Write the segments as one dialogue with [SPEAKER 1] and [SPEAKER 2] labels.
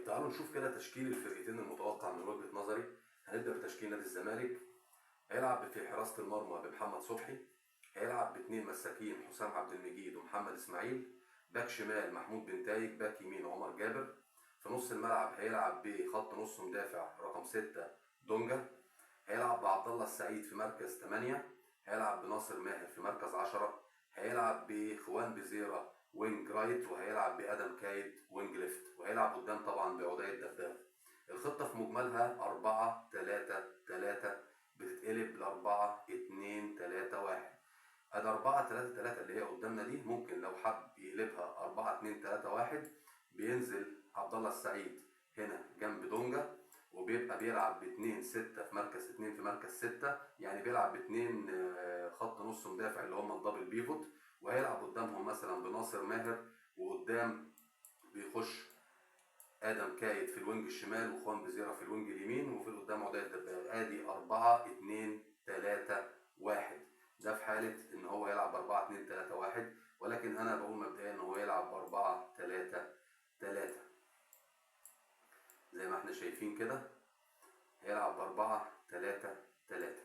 [SPEAKER 1] طيب تعالوا نشوف كده تشكيل الفرقتين المتوقع من وجهة نظري. هنبدأ بتشكيل نادي الزمالك. هيلعب في حراسة المرمى بمحمد صبحي، هيلعب باثنين مساكين حسام عبد المجيد ومحمد اسماعيل، باك شمال محمود بنتايج، باك يمين عمر جابر. في نص الملعب هيلعب بخط نص مدافع رقم 6 دونجا، هيلعب بعبد الله السعيد في مركز 8، هيلعب بناصر ماهر في مركز 10، هيلعب بخوان بزيرة wing right، وهيلعب بادم كايد wing left، وهيلعب قدام طبعا بعدي الدباغ. الخطة في مجملها 4 3 3 بتتقلب ل 4 2 3 1. ادي 4 3 3 اللي هي قدامنا دي ممكن لو حب يقلبها 4 2 3 1، بينزل عبد الله السعيد هنا جنب دونجا، وبيبقى بيلعب باتنين ستة في مركز اتنين في مركز ستة، يعني بيلعب باتنين خط نص مدافع اللي هم ال double pivot، وهيلعب قدامهم مثلا بناصر ماهر، وقدام بيخش ادم كايد في ال wing الشمال وخوان بزيرة في ال wing اليمين، وفي قدام عدي الدباغ. ادي 4 2 3 1، ده في حالة ان هو يلعب 4 2 3 1، ولكن انا بقول مبدئيا ان هو يلعب 4 3 3 زي ما احنا شايفين كده، هيلعب 4 3 3.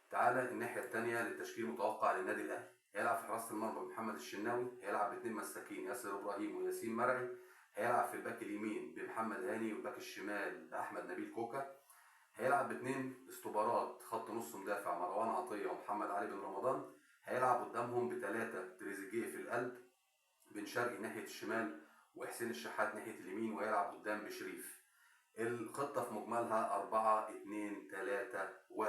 [SPEAKER 1] تعالى الناحية التانية للتشكيل المتوقع للنادي الأهلي. هيلعب في حراسة المرمى محمد الشناوي، هيلعب باثنين مساكين ياسر إبراهيم وياسين مرعي، هيلعب في الباك اليمين بمحمد هاني والباك الشمال بأحمد نبيل كوكا، هيلعب باثنين استوبرات خط نص مدافع مروان عطية ومحمد علي بن رمضان، هيلعب قدامهم بثلاثة تريزيجيه في القلب، بن شرقي ناحية الشمال وحسين الشحات ناحية اليمين، وهيلعب قدام بشريف. الخطة في مجملها 4 2 3 1،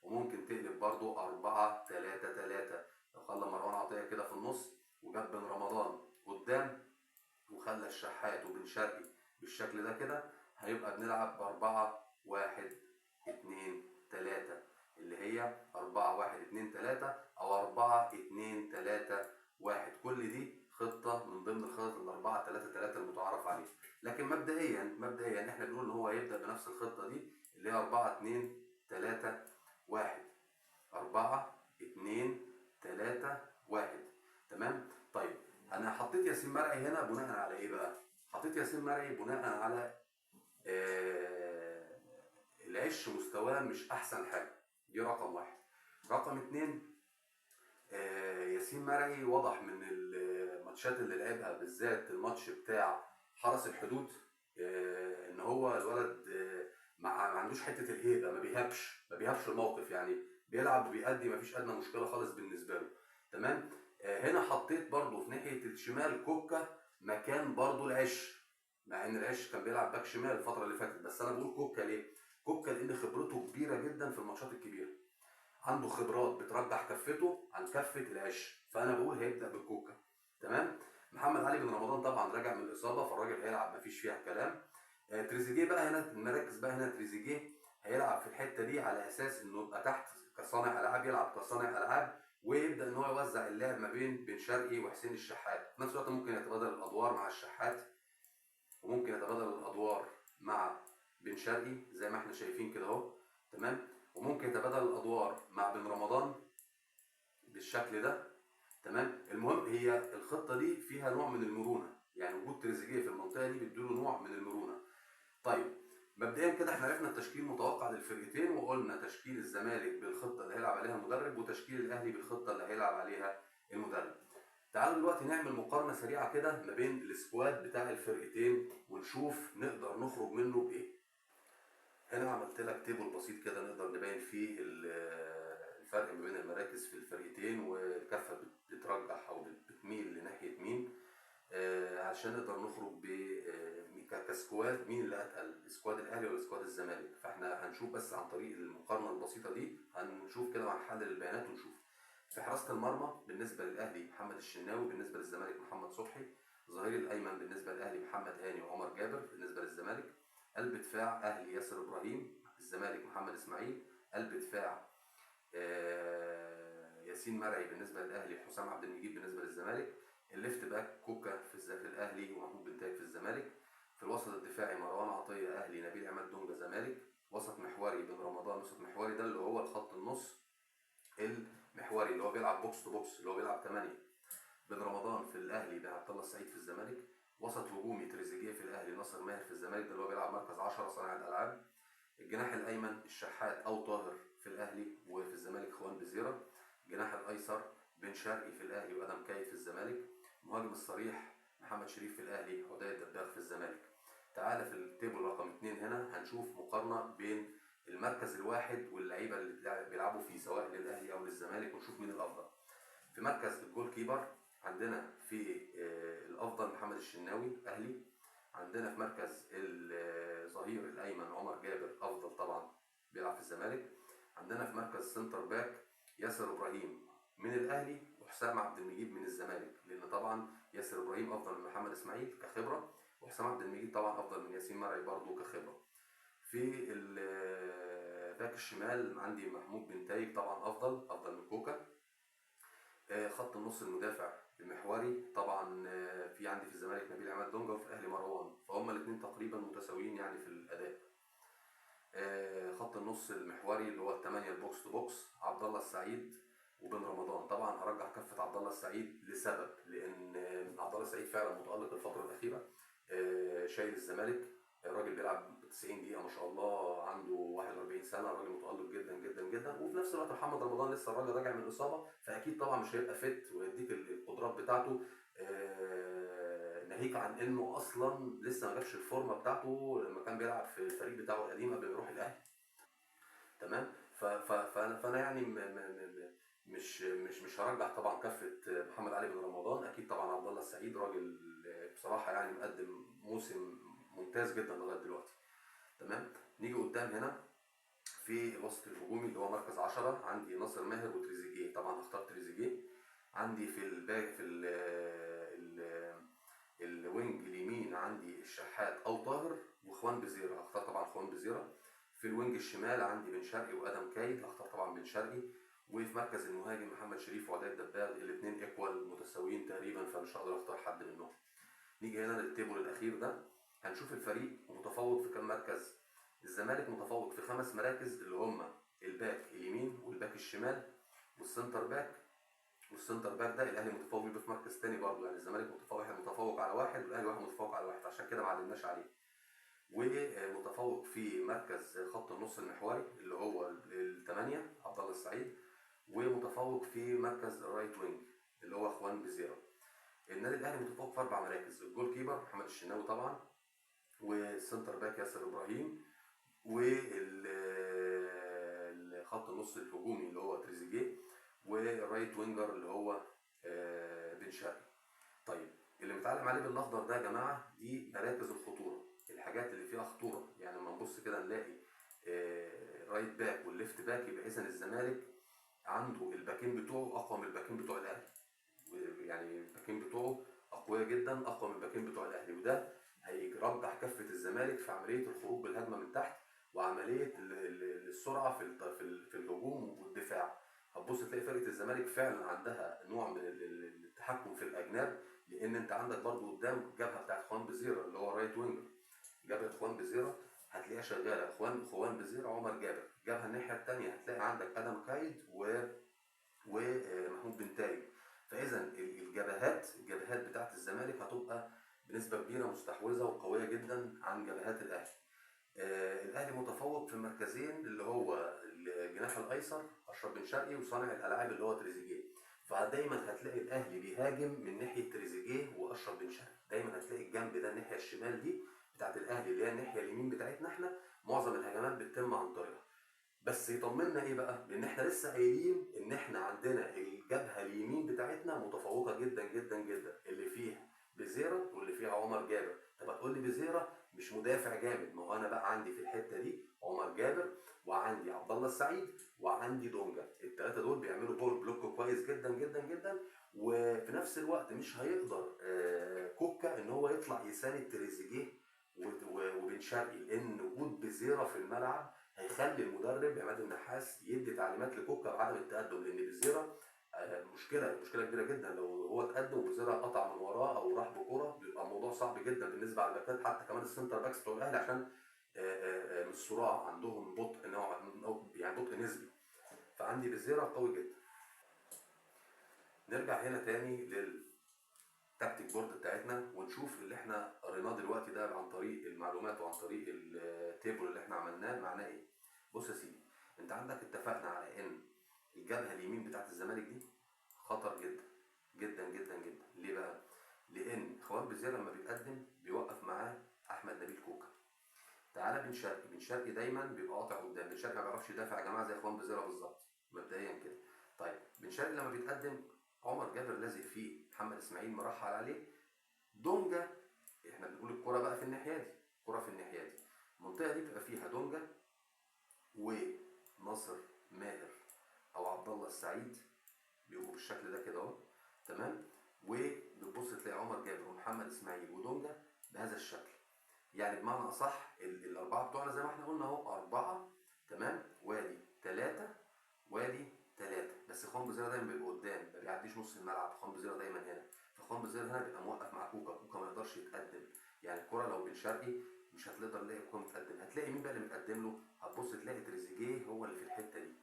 [SPEAKER 1] وممكن تقلب برضو 4 3 3 لو خلى مروان عطية كده في النص وجاب بن رمضان قدام وخلى الشحات وبن شرقي بالشكل ده كده، هيبقى بنلعب ب4 1 2 3 اللي هي 4 1 2 3 أو 4 2 3 1. كل دي خطة من ضمن الخطط 4 3 3 المتعارف عليها، لكن مبدئيا احنا بنقول ان هو هيبدأ بنفس الخطة دي اللي هي 4 2 3 1، 4 2 3 1. تمام؟ طيب انا حطيت ياسين مرعي هنا بناء على ايه بقى؟ حطيت ياسين مرعي بناء على العش مستواه مش احسن حاجة، دي رقم واحد. رقم اتنين، ياسين مرعي واضح من الماتشات اللي لعبها بالذات الماتش بتاع حرس الحدود، ان هو الولد ما عندوش حتة الهيبة، ما بيهبش الموقف، يعني بيلعب وبيأدي، ما فيش ادنى مشكلة خالص بالنسبة له. تمام؟ هنا حطيت برضو في ناحية الشمال كوكا مكان برضو العش، مع ان العش كان بيلعب باك شمال الفترة اللي فاتت، بس انا بقول كوكا ليه؟ كوكا لان خبرته كبيرة جدا في الماتشات الكبيرة، عنده خبرات بترجح كفته عن كفه العش، فانا بقول هيبدا بالكوكا. تمام؟ محمد علي بن رمضان طبعا راجع من الاصابة، فالراجل هيلعب مفيش فيها كلام. تريزيجيه بقى هنا المراكز بقى، هنا تريزيجيه هيلعب في الحتة دي على اساس انه يبقى تحت كصانع العاب، يلعب كصانع العاب ويبدا ان هو يوزع اللعب ما بين بن شرقي وحسين الشحات. في نفس الوقت ممكن يتبادل الادوار مع الشحات، وممكن يتبادل الادوار مع بن شرقي زي ما احنا شايفين كده اهو. تمام؟ وممكن يتبادل الادوار مع بن رمضان بالشكل ده. تمام؟ المهم هي الخطة دي فيها نوع من المرونة، يعني وجود تريزيجيه في المنطقة دي بيديله نوع من المرونة. طيب مبدئيا كده احنا عرفنا التشكيل المتوقع للفرقتين، وقلنا تشكيل الزمالك بالخطة اللي هيلعب عليها المدرب، وتشكيل الاهلي بالخطة اللي هيلعب عليها المدرب. تعالوا دلوقتي نعمل مقارنة سريعة كده ما بين ال squad بتاع الفرقتين ونشوف نقدر نخرج منه بايه. هنا عملت لك table بسيط كده نقدر نبين فيه الفرق ما بين المراكز في الفرقتين، والكفه بترجح او بتميل لناحيه مين، عشان نقدر نخرج ك squad مين اللي اتقل، squad الاهلي ولا squad الزمالك. فاحنا هنشوف بس عن طريق المقارنة البسيطة دي، هنشوف كده وهنحلل البيانات ونشوف. في حراسة المرمى بالنسبة للاهلي محمد الشناوي، بالنسبة للزمالك محمد صبحي. ظهير الايمن بالنسبة للاهلي محمد هاني وعمر جابر بالنسبة للزمالك. قلب دفاع اهلي ياسر ابراهيم، الزمالك محمد اسماعيل. قلب دفاع ياسين مرعي بالنسبة للاهلي، حسام عبد المجيد بالنسبة للزمالك. ال left back كوكا في الاهلي ومحمود بنتايج في الزمالك. في الوسط الدفاعي مروان عطية اهلي، نبيل عماد دونجا زمالك. وسط محوري بن رمضان، وسط محوري ده اللي هو الخط النص المحوري اللي هو بيلعب box to box، اللي هو بيلعب 8. بن رمضان في الاهلي، بن عبد الله السعيد في الزمالك. وسط وسط هجومي تريزيجيه في الاهلي، ناصر ماهر في الزمالك، ده اللي هو بيلعب مركز 10 صانع الالعاب. الجناح الايمن الشحات او طاهر في الاهلي، وفي الزمالك خوان بيزيرا. الجناح الايسر بن شرقي في الاهلي وادم كايد في الزمالك. المهاجم الصريح محمد شريف في الاهلي، عدي الدباغ في الزمالك. تعالى في ال table رقم 2 هنا هنشوف مقارنة بين المركز الواحد واللعيبة اللي بيلعبوا فيه سواء للاهلي او للزمالك، ونشوف مين الافضل. في مركز ال goalkeeper عندنا في الافضل محمد الشناوي اهلي. عندنا في مركز الظهير الايمن عمر جابر افضل طبعا بيلعب في الزمالك. عندنا في مركز center back ياسر ابراهيم من الاهلي وحسام عبد المجيد من الزمالك، لان طبعا ياسر ابراهيم افضل من محمد اسماعيل كخبرة، وحسام عبد المجيد طبعا افضل من ياسين مرعي برضه كخبرة. في ال back الشمال عندي محمود بن تايج طبعا افضل من كوكا. خط النص المدافع المحوري طبعا في عندي في الزمالك نبيل عماد دونجا وفي الاهلي مروان، فهم الاثنين تقريبا متساويين يعني في الاداء. خط النص المحوري اللي هو الثمانية ال box to box عبد الله السعيد وبن رمضان. طبعا هرجح كفه عبد الله السعيد لسبب، لان عبد الله السعيد فعلا متالق الفترة الاخيرة، شايل الزمالك، الراجل بيلعب 90 دقيقة ما شاء الله، عنده 41 سنة، راجل متالق جدا جدا جدا. وفي نفس الوقت محمد رمضان لسه الراجل راجع من الاصابة، فاكيد طبعا مش هيبقى fit ويديك القدرات بتاعته، ناهيك عن انه اصلا لسه ما جابش الفورمة بتاعته لما كان بيلعب في الفريق بتاعه القديم قبل ما يروح الاهلي. تمام. فانا يعني مش هرجح طبعا كفه محمد علي بن رمضان. اكيد طبعا عبد الله السعيد راجل بصراحة يعني مقدم موسم ممتاز جدا لغاية دلوقتي. تمام. نيجي قدام هنا في الوسط الهجومي اللي هو مركز 10 عندي ناصر ماهر وتريزيجيه، طبعا هختار تريزيجيه. عندي في ال back في ال ال ال wing اليمين عندي الشحات او طاهر وخوان بزيرة، هختار طبعا خوان بزيرة. في ال wing الشمال عندي بن شرقي وادم كايد، هختار طبعا بن شرقي. وفي مركز المهاجم محمد شريف وعدي الدباغ، الاثنين equal متساويين تقريبا، فمش هقدر اختار حد منهم. نيجي هنا لل table الاخير ده، هنشوف الفريق متفوق في كام مركز. الزمالك متفوق في 5 مراكز اللي هم ال back اليمين وال back الشمال وال center back، وال center back ده الاهلي متفوق بيه في مركز تاني برضه، يعني الزمالك متفوق على واحد والاهلي واحد متفوق على واحد، عشان كده ما علمناش عليه. ومتفوق في مركز خط النص المحوري اللي هو الثمانية عبد الله السعيد، ومتفوق في مركز ال right wing اللي هو خوان بزيرة. النادي الاهلي متفوق في 4 مراكز، ال goalkeeper محمد الشناوي طبعا، وال center back ياسر ابراهيم، والخط النص الهجومي اللي هو تريزيجيه، وال right winger اللي هو بن شرقي. طيب اللي متعلم عليه بالاخضر ده يا جماعة دي مراكز الخطورة، الحاجات اللي فيها خطورة. يعني لما نبص كده نلاقي ال right back وال left back، يبقى اذا الزمالك عنده الباكين بتوعه اقوى من الباكين بتوع الاهلي، يعني الباكين بتوعه اقوياء جدا، اقوى من الباكين بتوع الاهلي، وده هيرجح كفه الزمالك في عملية الخروج بالهجمه من تحت وعملية السرعة في الهجوم والدفاع. هتبص تلاقي فرقه الزمالك فعلا عندها نوع من التحكم في الاجناب، لان انت عندك برضو قدام جبهة بتاعت خوان بزيرة اللي هو ال right winger، جبهة خوان بزيرة هتلاقيها شغالة، خوان بزيرة عمر جابر. جبهة الناحية الثانية هتلاقي عندك ادم كايد ومحمود بن تايج. فاذا الجبهات بتاعت الزمالك هتبقى بنسبة كبيرة مستحوذه وقويه جدا عن جبهات الاهلي. الاهلي متفوق في مركزين اللي هو الجناح الايسر اشرف بن شرقي وصانع الالعاب اللي هو تريزيجيه، فدايما هتلاقي الاهلي بيهاجم من ناحية تريزيجيه واشرف بن شرقي، دايما هتلاقي الجنب ده الناحية الشمال دي بتاعت الاهلي اللي هي الناحية اليمين بتاعتنا احنا معظم الهجمات بتتم عن طريقها. بس يطمنا ايه بقى؟ لان احنا لسه قايلين ان احنا عندنا الجبهة اليمين بتاعتنا متفوقه جدا جدا جدا، اللي فيها بزيرة واللي فيها عمر جابر. طب هتقول لي بزيرة مش مدافع جامد، ما هو انا بقى عندي في الحتة دي عمر جابر وعندي عبد الله السعيد وعندي دونجا، الثلاثة دول بيعملوا ball block كويس جدا جدا جدا، وفي نفس الوقت مش هيقدر كوكا ان هو يطلع يساند تريزيجيه وبن شرقي، لان وجود بزيرة في الملعب هيخلي المدرب عماد النحاس يدي تعليمات لكوكا بعدم التقدم، لان بزيرة مشكلة كبيرة جدا لو هو اتقدم وبزيرة قطع من وراه او راح بكره، بيبقى الموضوع صعب جدا بالنسبة على الباكات، حتى كمان ال center backs بتوع الاهلي عشان من الصراع عندهم بطء نوع يعني بطء نسبي. فعندي بزيرة قوي جدا. نرجع هنا تاني لل tactic board بتاعتنا ونشوف اللي احنا قريناه دلوقتي ده عن طريق المعلومات وعن طريق ال table اللي احنا عملناه معناه ايه. بص يا سيدي، انت عندك اتفقنا على ان الجبهة اليمين بتاعت الزمالك دي خطر جدا جدا جدا جدا. ليه بقى؟ لان خوان بيزيرا لما بيتقدم بيوقف معاه احمد نبيل كوكا. تعالى بن شرقي، بن شرقي دايما بيبقى قاطع قدام، بن شرقي ما بيعرفش يدافع يا جماعة زي خوان بيزيرا بالظبط مبدئيا كده. طيب بن شرقي لما بيتقدم عمر جابر لازق فيه، محمد اسماعيل مرحل عليه، دونجا. احنا بنقول الكرة بقى في الناحية دي، الكرة في الناحية دي، المنطقة دي بيبقى فيها دونجا وناصر ماهر او عبد الله السعيد، بيبقوا بالشكل ده كده اهو، تمام. وبتبص تلاقي عمر جابر ومحمد اسماعيل ودونجا بهذا الشكل. يعني بمعنى اصح الاربعة بتوعنا زي ما احنا قلنا اهو، 4، تمام، وادي 3 وادي 3. بس خوان بيزيرا دايما بيبقى قدام، ما بيعديش نص الملعب، خوان بيزيرا دايما هنا. فخوان بيزيرا هنا بيبقى موقف مع كوكا، كوكا ما يقدرش يتقدم. يعني الكرة لو بن شرقي مش هتقدر تلاقي كوكا متقدم. هتلاقي مين بقى اللي متقدم له؟ هتبص تلاقي تريزيجيه هو اللي في الحتة دي،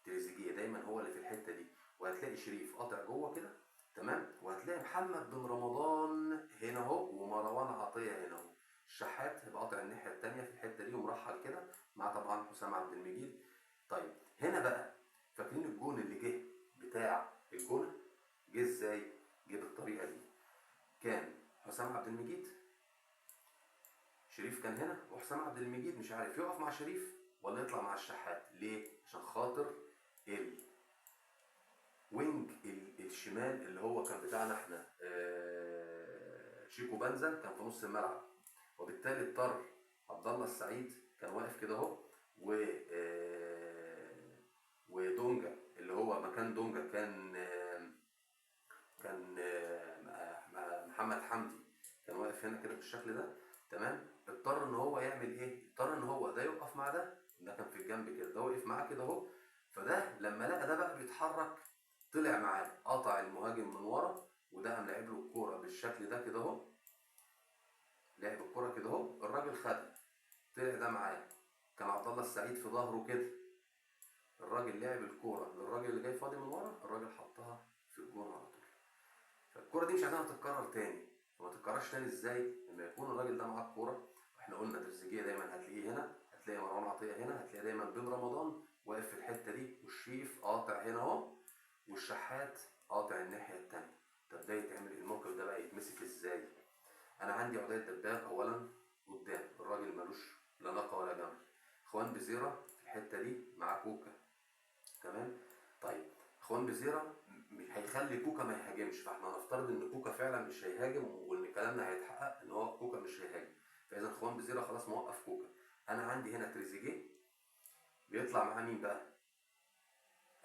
[SPEAKER 1] تريزيجيه دايما هو اللي في الحتة دي. وهتلاقي شريف قاطع جوه كده، تمام. وهتلاقي محمد بن رمضان هنا اهو، ومروان عطية هنا اهو. الشحات هيبقى قاطع الناحية الثانية في الحتة دي ومرحل كده مع طبعا حسام عبد المجيد. طيب هنا بقى فاكرين الجون اللي جه بتاع الجونه جه ازاي؟ جه بالطريقة دي. كان حسام عبد المجيد، شريف كان هنا، وحسام عبد المجيد مش عارف يقف مع شريف ولا يطلع مع الشحات. ليه؟ عشان خاطر ال wing الشمال اللي هو كان بتاعنا احنا، شيكو بنزا، كان في نص الملعب، وبالتالي اضطر عبد الله السعيد كان واقف كده اهو، ودونجا اللي هو مكان دونجا كان محمد حمدي كان واقف هنا كده بالشكل ده، تمام. اضطر ان هو يعمل ايه؟ اضطر ان هو ده يقف مع ده، ده كان في الجنب كده، ده وقف معاه كده اهو. فده لما لقى ده بقى بيتحرك طلع معاه، قطع المهاجم من ورا، وده قام لعب له الكورة بالشكل ده كده اهو، لعب الكورة كده اهو، الراجل خدها، طلع ده معاه، كان عبد الله السعيد في ظهره كده، الراجل لعب الكورة للراجل اللي جاي فاضي من ورا، الراجل حطها في الجون على طول. فالكوره دي مش عايزينها تتكرر تاني. فما تتكررش تاني ازاي؟ لما يكون الراجل ده معاه الكورة، واحنا قلنا تريزيجيه دايما هتلاقيه هنا، هتلاقي مروان عطية هنا، هتلاقي دايما بن رمضان واقف في الحتة دي، والشريف قاطع هنا اهو، والشحات قاطع الناحية التانية. طب ده يتعمل الموقف ده بقى يتمسك ازاي؟ انا عندي عدي الدباغ اولا قدام، الراجل ملوش لا ناقة ولا جمل. خوان بيزيرا في الحتة دي مع كوكا، تمام. طيب خوان بيزيرا هيخلي كوكا ما يهاجمش، فاحنا هنفترض ان كوكا فعلا مش هيهاجم، وان كلامنا هيتحقق ان هو كوكا مش هيهاجم. فاذا خوان بيزيرا خلاص موقف كوكا. انا عندي هنا تريزيجيه بيطلع معاه مين بقى؟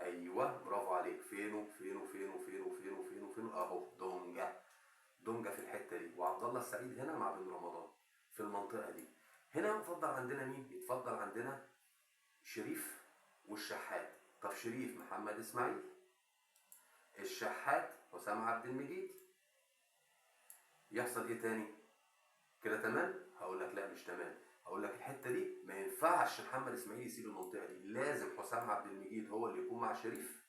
[SPEAKER 1] ايوه برافو عليك، فينه فينه فينه فينه فينه فينه فينه اهو، دونجا، دونجا في الحتة دي، وعبد الله السعيد هنا مع بن رمضان في المنطقة دي. هنا يتفضل عندنا مين؟ يتفضل عندنا شريف والشحات. طب شريف محمد اسماعيل، الشحات حسام عبد المجيد. يحصل ايه تاني؟ كده تمام؟ هقول لك لا مش تمام. هقول لك الحتة دي ما ينفعش محمد اسماعيل يسيب المنطقة دي، لازم حسام عبد المجيد هو اللي يكون مع شريف.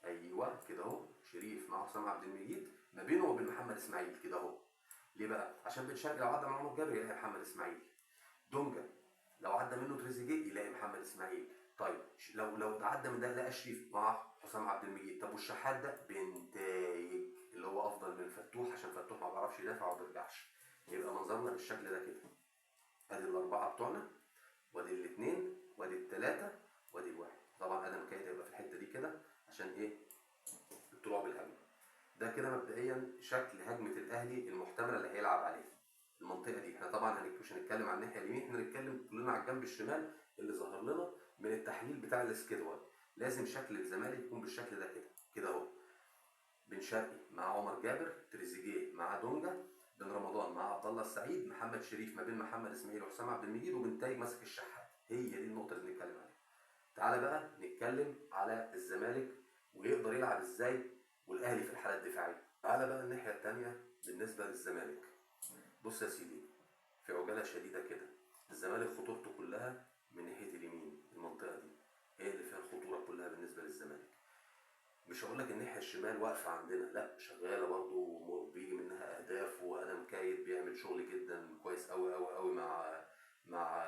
[SPEAKER 1] ايوه كده اهو، شريف مع حسام عبد المجيد ما بينه وبين محمد اسماعيل كده اهو. ليه بقى؟ عشان بن شرقي لو عدى مع عمر جابر يلاقي محمد اسماعيل، دونجا لو عدى منه تريزيجيه يلاقي محمد اسماعيل. طيب لو عدى من ده لقى شريف مع حسام عبد المجيد. طب والشحات ده بنتايج اللي هو افضل من فتوح، عشان فتوح ما بيعرفش يدافع وما بيرجعش. يبقى منظرنا بالشكل ده كده، ادي الاربعة بتوعنا، وادي الاثنين، وادي الثلاثة، وادي الواحد. طبعا ادم كايد هيبقى في الحتة دي كده عشان ايه؟ الطلوع بالهجمه. ده كده مبدئيا شكل هجمة الاهلي المحتملة اللي هيلعب عليها المنطقة دي. احنا طبعا مش هنتكلم عن الناحية اليمين، احنا هنتكلم كلنا على الجنب الشمال اللي ظهر لنا من التحليل بتاع السكيدول. لازم شكل الزمالك يكون بالشكل ده كده كده اهو، بن شرقي مع عمر جابر، تريزيجيه مع دونجا، بن رمضان مع عبد الله السعيد، محمد شريف ما بين محمد اسماعيل وحسام عبد المجيد، وبنتايج ماسك الشحات. هي دي النقطة اللي بنتكلم عليها. تعالى بقى نتكلم على الزمالك ويقدر يلعب ازاي والاهلي في الحالة الدفاعية. تعالى بقى الناحية الثانية بالنسبة للزمالك. بص يا سيدي، في عجالة شديدة كده، الزمالك خطورته كلها من ناحية اليمين، المنطقة دي هي اللي فيها الخطورة كلها بالنسبة للزمالك. مش هقول لك الناحية الشمال واقفة عندنا، لا شغالة برضو وبيجي منها اهداف، وادم كايد بيعمل شغل جدا كويس قوي قوي قوي مع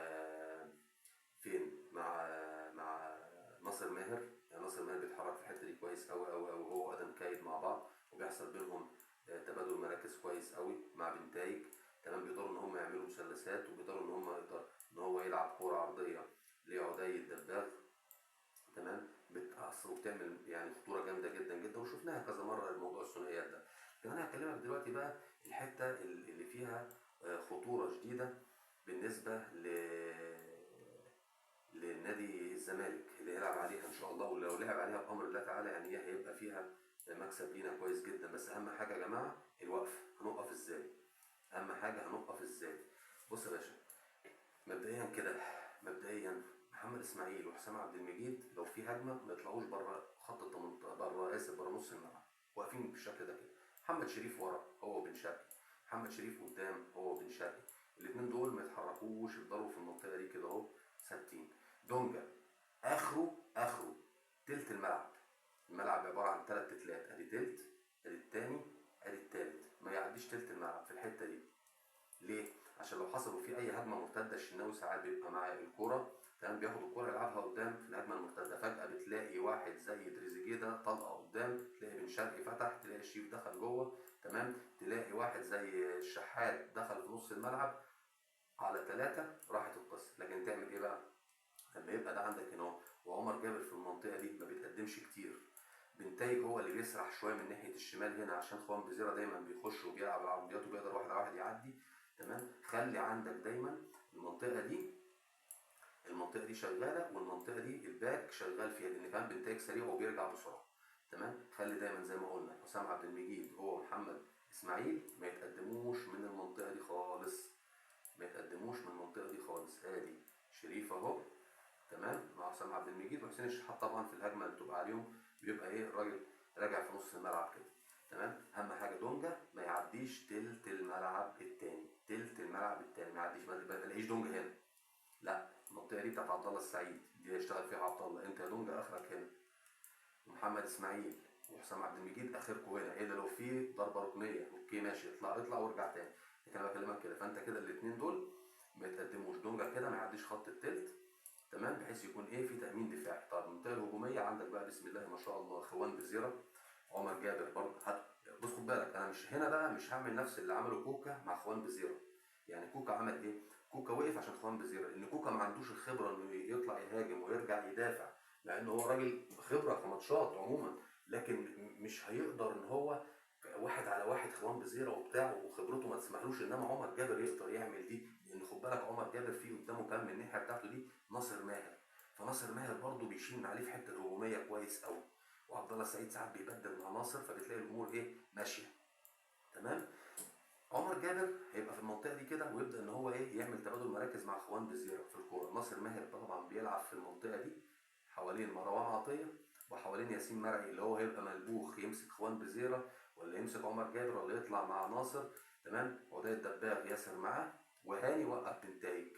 [SPEAKER 1] فين مع مع ناصر ماهر. يعني ناصر ماهر بيتحرك في الحتة دي كويس قوي قوي قوي، هو وادم كايد مع بعض، وبيحصل بينهم تبادل مراكز كويس قوي مع بنتايج. تمام، بيقدروا ان هم يعملوا مثلثات، وبيقدروا ان هم يقدر ان هو يلعب كورة عرضية لعدي الدباغ. تمام، بتأثر وبتعمل يعني خطورة جامدة جدا جدا، وشفناها كذا مرة الموضوع الثنائيات ده. لكن انا هكلمك دلوقتي بقى الحتة اللي فيها خطورة شديدة بالنسبة لنادي الزمالك اللي هيلعب عليها ان شاء الله، ولو لعب عليها بامر الله تعالى يعني هي هيبقى فيها مكسب لينا كويس جدا. بس اهم حاجة يا جماعة الوقف، هنقف ازاي؟ اهم حاجة هنقف ازاي؟ بص يا باشا، مبدئيا كده، مبدئيا محمد اسماعيل وحسام عبد المجيد لو في هجمة ما يطلعوش بره خط ال 18، بره، اسف، بره نص الملعب، واقفين بالشكل ده كده. محمد شريف ورا هو بن شرقي، محمد شريف قدام هو بن شرقي، الاثنين دول ما يتحركوش، يفضلوا في المنطقة دي كده اهو ثابتين. دونجا اخره تلت الملعب، الملعب عبارة عن 3 تلات، ادي تلت، ادي التاني، ادي التالت، ما يعديش تلت الملعب في الحتة دي. ليه؟ عشان لو حصلوا في اي هجمة مرتدة، الشناوي ساعات بيبقى معاه الكورة، تمام، بياخد الكورة يلعبها قدام في الهجمة المرتدة، فجاة بتلاقي واحد زي تريزيجيه ده طلقه قدام، تلاقي بن شرقي فتح، تلاقي الشيف دخل جوه، تمام، تلاقي واحد زي الشحات دخل في نص الملعب على 3، راحت القصة. لكن تعمل ايه بقى؟ لما يبقى ده عندك هنا وعمر جابر في المنطقة دي ما بيتقدمش كتير، بنتايج هو اللي بيسرح شوية من ناحية الشمال هنا، عشان خوان بزيرة دايما بيخش وبيلعب العرضيات وبيقدر واحد على واحد يعدي. تمام، خلي عندك دايما المنطقة دي شغالة، والمنطقة دي الباك شغال فيها، لان كمان بنتايج سريع وبيرجع بسرعة. تمام، خلي دايما زي ما قلنا حسام عبد المجيد هو محمد اسماعيل ما يتقدموش من المنطقة دي خالص، ما يتقدموش من المنطقة دي خالص. ادي شريف اهو، تمام، مع حسام عبد المجيد وحسين الشحات طبعا في الهجمة اللي بتبقى عليهم بيبقى ايه الراجل راجع في نص الملعب كده. تمام، اهم حاجة دونجا ما يعديش تلت الملعب التاني، تلت الملعب التاني ما يعديش، ما تلاقيش دونجا هنا، لا، المنطقة دي بتاعت عبد الله السعيد دي هيشتغل فيها عبد الله، انت يا دونجا اخرك هنا، ومحمد اسماعيل وحسام عبد المجيد اخركم هنا، الا لو في ضربه ركنيه، okay ماشي، اطلع اطلع وارجع تاني، لكن انا بكلمك كده. فانت كده الاثنين دول ما يتقدموش، دونجا كده ما يعديش خط التلت، تمام، بحيث يكون ايه في تامين دفاعي. طب المنطقة الهجومية عندك بقى بسم الله ما شاء الله خوان بزيره، عمر جابر برضه. بص خد بالك، انا مش هنا بقى مش هعمل نفس اللي عمله كوكا مع خوان بزيره. يعني كوكا عمل ايه؟ كوكا وقف عشان خوان بزيره، لان كوكا ما عندوش الخبرة انه يطلع يهاجم ويرجع يدافع، مع انه هو راجل خبره في ماتشات عموما، لكن مش هيقدر ان هو واحد على واحد خوان بزيره وبتاع، وخبرته ما تسمحلوش. انما عمر جابر يقدر يعمل دي، لان خد بالك عمر جابر فيه قدامه كام من الناحية بتاعته دي ناصر ماهر، فناصر ماهر برضه بيشيل من عليه في حتة الهجومية كويس قوي، وعبد الله السعيد ساعات بيبدل مع ناصر، فبتلاقي الامور ايه ماشية. تمام، عمر جابر هيبقى في المنطقة دي كده، ويبدا ان هو ايه يعمل تبادل مراكز مع خوان بزيره في الكورة. ناصر ماهر طبعا بيلعب في المنطقة دي حوالين مروان عطية وحوالين ياسين مرعي، اللي هو هيبقى ملبوخ يمسك خوان بزيره ولا يمسك عمر جابر ولا يطلع مع ناصر. تمام، عدي الدباغ ياسر معاه، وهاني وقف بنتايج.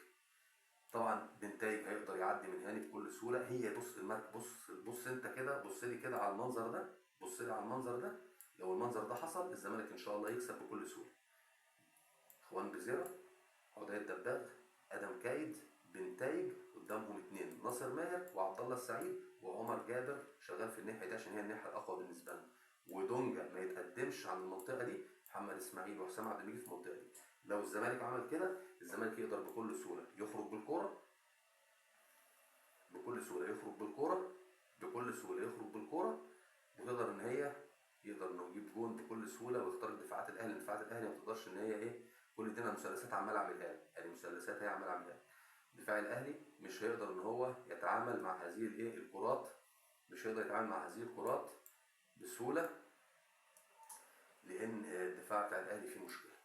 [SPEAKER 1] طبعا بنتايج هيقدر يعدي من هاني بكل سهولة. هي بص المرك، بص بص انت كده، بص لي كده على المنظر ده، بص لي على المنظر ده. لو المنظر ده حصل الزمالك ان شاء الله يكسب بكل سهولة. خوان بزيره، عدي الدباغ، ادم كايد، بنتايج، قدامهم 2 ناصر ماهر وعبد الله السعيد وعمر جابر شغال في الناحية دي عشان هي الناحية الاقوى بالنسبة لنا. ودونجا ما يتقدمش عن المنطقة دي، محمد اسماعيل وحسام عبد المجيد في المنطقة دي. لو الزمالك عمل كده الزمالك يقدر بكل سهولة يخرج بالكورة، بكل سهولة يخرج بالكورة، بكل سهولة يخرج بالكورة، وتقدر ان هي يقدر انه يجيب جون بكل سهولة ويخترق دفاعات الاهلي. دفاعات الاهلي ما تقدرش ان هي ايه، كل دي مثلثات عمال اعملها لك، يعني مثلثات هي عمال اعملها لك. دفاع الاهلي مش هيقدر ان هو يتعامل مع هذه الايه الكرات، مش هيقدر يتعامل مع هذه الكرات بسهولة، لان الدفاع بتاع الاهلي فيه مشكلة.